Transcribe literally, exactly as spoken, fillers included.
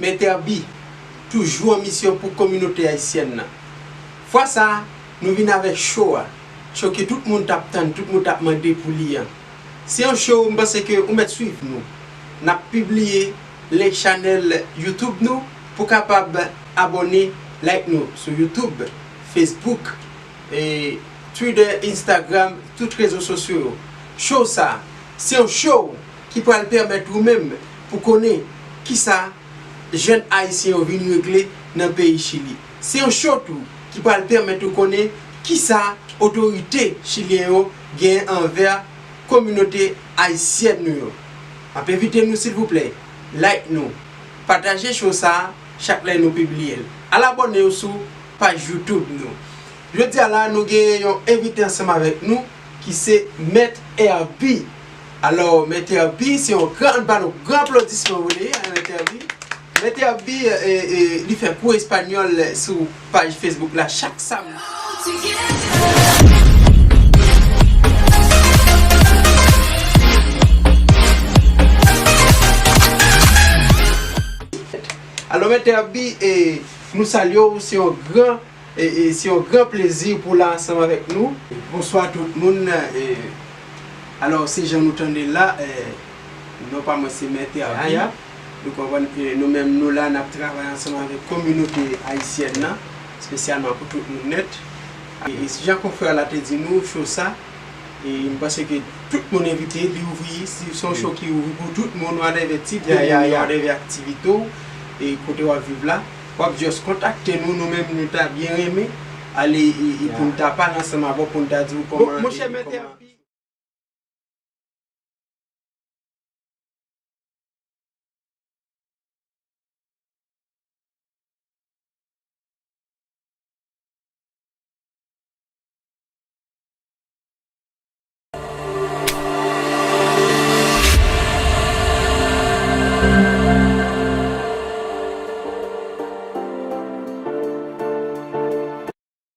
Mèt Herby, toujou an misyon pou kominote ayisyèn nan. Fwa sa a, nou vin avèk cho a. Cho ke tout moun t ap tann, tout moun t ap mande pou li an. Se yon cho, m panse ke ou mèt swiv nou. N ap pibliye link chanèl YouTube nou pou kapab abòne, like nou sou YouTube, Facebook, e Twitter, Instagram, tout rezo sosyo yo. Cho sa a, se yon cho ki pral pèmèt ou menm pou konnen kisa jèn ayisyen yo vin regle nan peyi Chili. Se yon cho tou ki pral pèmèt ou konnen kisa otorite chilyen yo gen anvè kominote ayisyèn nou yo. M ap envite nou, silvouplè, like nou, pataje cho sa a chak lè nou pibliye l. Al abòne w sou paj YouTube nou. Jodi a la, nou gen yon envite ansanm avèk nou ki se Mèt Herby. Alò, Mèt Herby, se yon gran, ann ba l yon gran aplodisman pou li, a, Mèt Herby. Mèt Herby, e, e, li fè kou espanyòl sou paj Facebook la chak samdi. Alò, Mèt Herby, e, nou salye w, se yon gran E, e, se yon gran plezi pou w la ansanm avèk nou. Bonswa tout moun. E, alò, se jan nou tande l la, e, non pa mwen se Mèt Herby. Aya. Nou konprann ke nou menm nou la, n ap travay ansanm avèk kominote ayisyèn nan, espesyalman pou tout moun nèt. E, e jan konfrè la te di nou, cho sa, e m panse ke tout moun envite, li ouvri, se yon cho ki ouvri pou tout moun, whatever tip de moun, whatever aktivite w, e kote w ap viv la. W ap just kontakte nou, nou menm nou ta byen renmen ale e, e pou n ta pale ansanm avè w, pou n ta di w kòman, e, kòman.